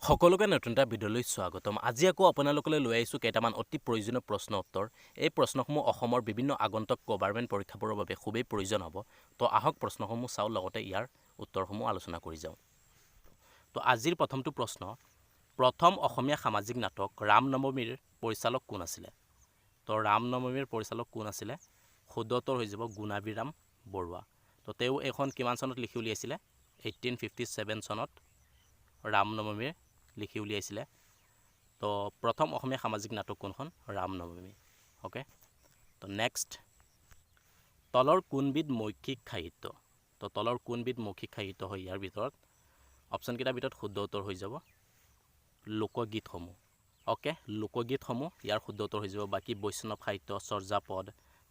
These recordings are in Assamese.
সকলোকে নতুন এটা ভিডিঅ'লৈ স্বাগতম। আজি আকৌ আপোনালোকলৈ লৈ আহিছোঁ কেইটামান অতি প্ৰয়োজনীয় প্ৰশ্ন উত্তৰ। এই প্ৰশ্নসমূহ অসমৰ বিভিন্ন আগন্তুক গভাৰ্মেণ্ট পৰীক্ষাবোৰৰ বাবে খুবেই প্ৰয়োজন হ'ব। তো আহক, প্ৰশ্নসমূহ চাওঁ, লগতে ইয়াৰ উত্তৰসমূহ আলোচনা কৰি যাওঁ। তো আজিৰ প্ৰথমটো প্ৰশ্ন, প্ৰথম অসমীয়া সামাজিক নাটক ৰামনৱমীৰ পৰিচালক কোন আছিলে? তো ৰামনৱমীৰ পৰিচালক কোন আছিলে? শুদ্ধ উত্তৰ হৈ যাব গুণাভিৰাম বৰুৱা। তো তেওঁ এইখন কিমান চনত লিখি উলিয়াইছিলে? 1857 চনত ৰামনৱমীৰ লিখি উলিয়াইছিলে। তো প্ৰথম অসমীয়া সামাজিক নাটক কোনখন? ৰামনৱমী। অ'কে, তো নেক্সট, তলৰ কোনবিধ মৌখিক সাহিত্য? তো তলৰ কোনবিধ মৌখিক সাহিত্য হয়? ইয়াৰ ভিতৰত অপশ্যনকেইটাৰ ভিতৰত শুদ্ধ উত্তৰ হৈ যাব লোকগীতসমূহ। অ'কে, লোকগীতসমূহ ইয়াৰ শুদ্ধ উত্তৰ হৈ যাব। বাকী বৈষ্ণৱ সাহিত্য, চৰ্যাপদ,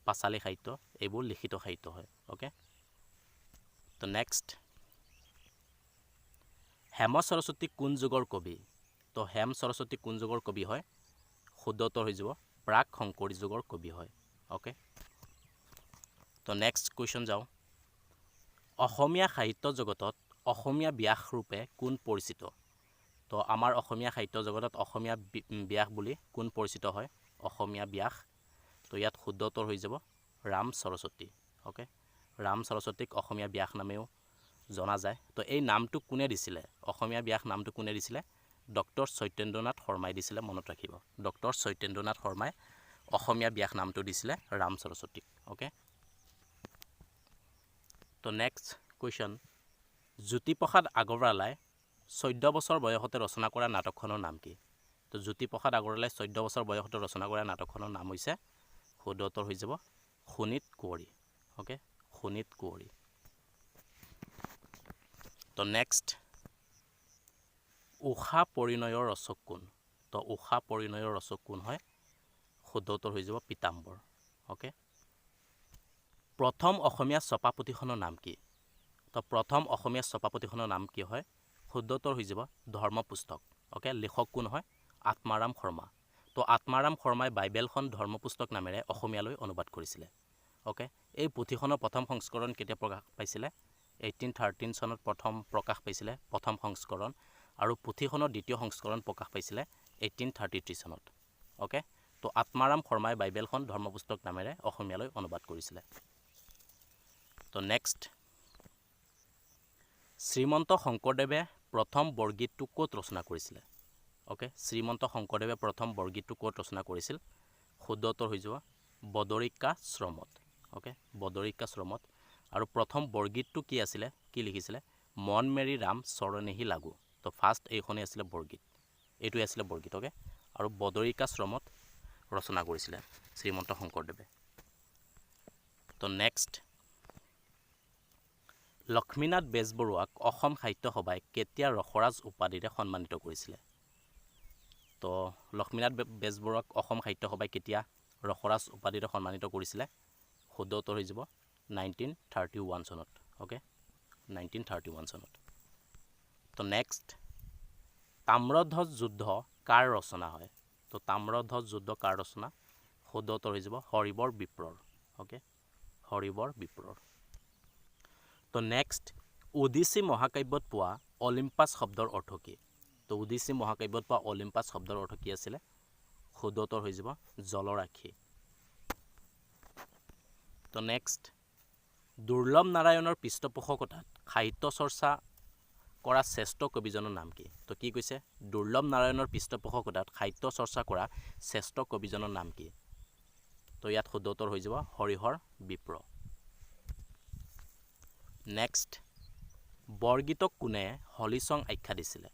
পাঁচালী সাহিত্য, এইবোৰ লিখিত সাহিত্য হয়। অ'কে, তো নেক্সট, হেম সৰস্বতী কোন যুগৰ কবি? তো হেম সৰস্বতী কোন যুগৰ কবি হয়? শুদ্ধ উত্তৰ হৈ যাব প্ৰাক শংকৰী যুগৰ কবি হয়। অ'কে, তো নেক্সট কুৱেশ্যন যাওঁ। অসমীয়া সাহিত্য জগতত অসমীয়া ব্যাস ৰূপে কোন পৰিচিত? তো আমাৰ অসমীয়া সাহিত্য জগতত অসমীয়া ব্যাস বুলি কোন পৰিচিত হয়? অসমীয়া ব্যাস। তো ইয়াত শুদ্ধ উত্তৰ হৈ যাব ৰাম সৰস্বতী। অ'কে, ৰাম সৰস্বতীক অসমীয়া ব্যাস নামেও জনা যায়। তো এই নামটো কোনে দিছিলে? অসমীয়া ব্যাস নামটো কোনে দিছিলে? ডক্টৰ সত্যেন্দ্ৰনাথ শৰ্মাই দিছিলে, মনত ৰাখিব। ডক্টৰ সত্যেন্দ্ৰনাথ শৰ্মাই অসমীয়া ব্যাস নামটো দিছিলে ৰাম সৰস্বতীক। অ'কে, তো নেক্সট কুৱেশ্যন, জ্যোতিপ্ৰসাদ আগৰৱালাই 14 বছৰ বয়সতে ৰচনা কৰা নাটকখনৰ নাম কি? তো জ্যোতিপ্ৰসাদ আগৰৱালাই 14 বছৰ বয়সতে ৰচনা কৰা নাটকখনৰ নাম হৈছে, শুদ্ধ উত্তৰ হৈ যাব শোণিত কুঁৱৰী। অ'কে, শোণিত কুঁৱৰী। তো নেক্সট, ঊষা পৰিণয়ৰ ৰচক কোন? তো ঊষা পৰিণয়ৰ ৰচক কোন হয়? শুদ্ধ উত্তৰ হৈ যাব পীতাম্বৰ। অ'কে, প্ৰথম অসমীয়া ছপা পুথিখনৰ নাম কি? তো প্ৰথম অসমীয়া ছপা পুথিখনৰ নাম কি হয়? শুদ্ধ উত্তৰ হৈ যাব ধৰ্মপুস্তক। অ'কে, লিখক কোন হয়? আত্মাৰাম শৰ্মা। তো আত্মাৰাম শৰ্মাই বাইবেলখন ধৰ্মপুস্তক নামেৰে অসমীয়ালৈ অনুবাদ কৰিছিলে। অ'কে, এই পুথিখনৰ প্ৰথম সংস্কৰণ কেতিয়া প্ৰকাশ পাইছিলে? 1813 চনত প্ৰথম প্ৰকাশ পাইছিলে প্ৰথম সংস্কৰণ আৰু পুথিখনৰ দ্বিতীয় সংস্কৰণ প্ৰকাশ পাইছিলে 1833 চনত। অ'কে, তো আত্মাৰাম শৰ্মাই বাইবেলখন ধৰ্মপুস্তক নামেৰে অসমীয়ালৈ অনুবাদ কৰিছিলে। তো নেক্সট, শ্ৰীমন্ত শংকৰদেৱে প্ৰথম বৰগীতটো ক'ত ৰচনা কৰিছিলে? অ'কে, শ্ৰীমন্ত শংকৰদেৱে প্ৰথম বৰগীতটো ক'ত ৰচনা কৰিছিল? শুদ্ধ উত্তৰ হৈ যাব বদৰিকাশ্ৰমত। অ'কে, বদৰিকাশ্ৰমত। আৰু প্ৰথম বৰগীতটো কি আছিলে? কি লিখিছিলে? মন মেৰি ৰাম চৰণেহি লাগো। তো ফাৰ্ষ্ট এইখনেই আছিলে বৰগীত, এইটোৱে আছিলে বৰগীত। অ'কে, আৰু বদৰিকাশ্ৰমত ৰচনা কৰিছিলে শ্ৰীমন্ত শংকৰদেৱে। তো নেক্সট, লক্ষ্মীনাথ বেজবৰুৱাক অসম সাহিত্য সভাই কেতিয়া ৰসৰাজ উপাধিৰে সন্মানিত কৰিছিলে? তো লক্ষ্মীনাথ বেজবৰুৱাক অসম সাহিত্য সভাই কেতিয়া ৰসৰাজ উপাধিৰে সন্মানিত কৰিছিলে? শুদ্ধ উত্তৰ হৈ যাব 1931 চনত। অ'কে, 1931 চনত। তো নেক্সট, তাম্ৰধ্বজ যুদ্ধ কাৰ ৰচনা হয়? তো তাম্ৰধ্বজ যুদ্ধ কাৰ ৰচনা? শুদ্ধ উত্তৰ হৈ যাব হৰিবৰ বিপ্ৰৰ। অ'কে, হৰিবৰ বিপ্ৰৰ। তো নেক্সট, ওডিচী মহাকাব্যত পোৱা অলিম্পাছ শব্দৰ অৰ্থ কি? তো ওডিচী মহাকাব্যত পোৱা অলিম্পাছ শব্দৰ অৰ্থ কি আছিলে? শুদ্ধ উত্তৰ হৈ যাব জলৰাশি। তো নেক্সট, দুৰ্লভ নাৰায়ণৰ পৃষ্ঠপোষকতাত সাহিত্য চৰ্চা কৰা শ্ৰেষ্ঠ কবিজনৰ নাম কি? তো কি কৈছে? দুৰ্লভ নাৰায়ণৰ পৃষ্ঠপোষকতাত সাহিত্য চৰ্চা কৰা শ্ৰেষ্ঠ কবিজনৰ নাম কি? তো ইয়াত শুদ্ধ উত্তৰ হৈ যাব হৰিহৰ বিপ্ৰ। নেক্সট, বৰগীতক কোনে হলিচং আখ্যা দিছিলে?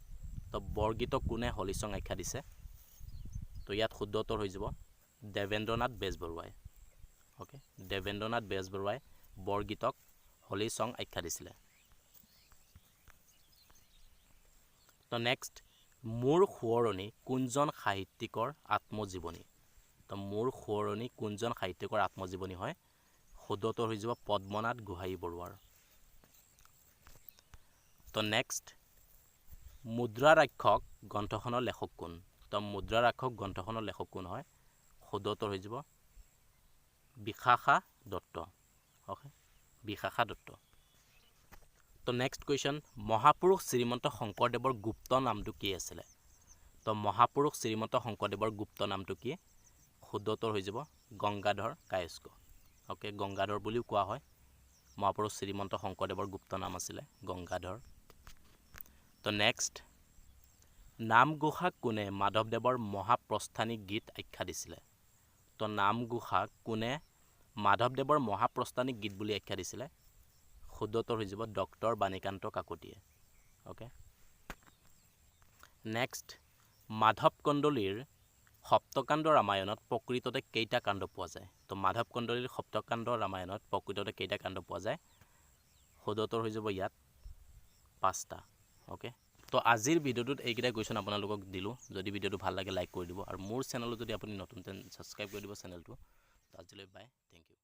তো বৰগীতক কোনে হলিচং আখ্যা দিছে? তো ইয়াত শুদ্ধ উত্তৰ হৈ যাব দেৱেন্দ্ৰনাথ বেজবৰুৱাই। অ'কে, দেৱেন্দ্ৰনাথ বেজবৰুৱাই বৰগীতক হলিচং আখ্যা দিছিলে। তো নেক্সট, মোৰ সোঁৱৰণি কোনজন সাহিত্যিকৰ আত্মজীৱনী? তো মোৰ সোঁৱৰণি কোনজন সাহিত্যিকৰ আত্মজীৱনী হয়? শুদ্ধ উত্তৰ হৈ যাব পদ্মনাথ গোহাঁই বৰুৱাৰ। তো নেক্সট, মুদ্ৰা ৰাক্ষস গ্ৰন্থখনৰ লেখক কোন? তো মুদ্ৰা ৰাক্ষস গ্ৰন্থখনৰ লেখক কোন হয়? শুদ্ধ উত্তৰ হৈ যাব বিশাখা দত্ত। অ'কে, বিশাখা দত্ত। তো নেক্সট কুৱেশ্যন, মহাপুৰুষ শ্ৰীমন্ত শংকৰদেৱৰ গুপ্ত নামটো কি আছিলে? তো মহাপুৰুষ শ্ৰীমন্ত শংকৰদেৱৰ গুপ্ত নামটো কি? শুদ্ধ উত্তৰ হৈ যাব গংগাধৰ কায়স্থ। অ'কে, গংগাধৰ বুলিও কোৱা হয়। মহাপুৰুষ শ্ৰীমন্ত শংকৰদেৱৰ গুপ্ত নাম আছিলে গংগাধৰ। তো নেক্সট, নামঘোষাক কোনে মাধৱদেৱৰ মহাপ্ৰস্থানিক গীত আখ্যা দিছিলে? তো নামঘোষাক কোনে মাধৱদেৱৰ মহাপ্ৰস্থানিক গীত বুলি আখ্যা দিছিলে? শুদ্ধ উত্তৰ হৈ যাব ডক্টৰ বাণীকান্ত কাকতিয়ে। অ'কে, নেক্সট, মাধৱ কন্দলীৰ সপ্তকাণ্ড ৰামায়ণত প্ৰকৃততে কেইটা কাণ্ড পোৱা যায়? তো মাধৱ কন্দলীৰ সপ্তকাণ্ড ৰামায়ণত প্ৰকৃততে কেইটা কাণ্ড পোৱা যায়? শুদ্ধ উত্তৰ হৈ যাব ইয়াত 5টা। অ'কে, তো আজিৰ ভিডিঅ'টোত এইকেইটা কুৱেশ্যন আপোনালোকক দিলোঁ। যদি ভিডিঅ'টো ভাল লাগে, লাইক কৰি দিব আৰু মোৰ চেনেলত যদি আপুনি নতুন, তেন ছাবস্ক্ৰাইব কৰি দিব চেনেলটো। তো আজিলৈ বাই, thank U.